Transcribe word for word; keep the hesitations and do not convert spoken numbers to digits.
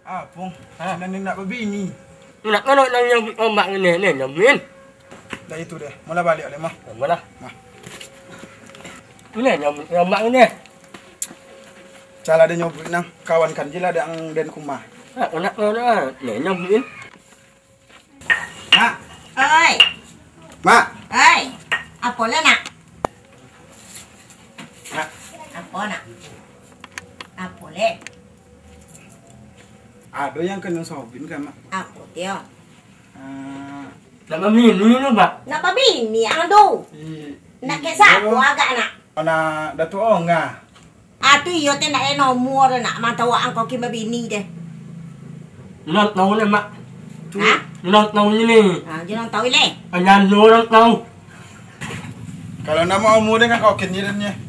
Apo? Ha? Nan ni nak babini. Nak mano nan nyabuik omak ngini, ni nyamin. Dah itu deh. Mula baliak leh, mah. Mula. Mah. Ini nyabuik omak ngini. Cala dia nyabuik nang, kawan kan je lah dek ang den kumah. Nak, nak, nak, nak. Ni nyabuik. Mak. Oi. Mak. Oi. Apo lah, Nak? Mak. Apo, Nak? Apo leh? Ado yang kanai sobin kan, Mak? Apo tio? Ah. Nak babini lo, Mak? Nak babini ang tu? I-, Nak iyo. Kek sapo agak, Nak? Anak Datuak Ongah. Ah, tu iyo teh nak eno umua tu nak mantau ang kau kin babini deh. Nan tau ni, Mak. Ha? Nan tau ni ni. Ha, jo nan tau ni. Anyan jo nan tau. Kalau nak mau umua deh kan kau kin ni dan ni.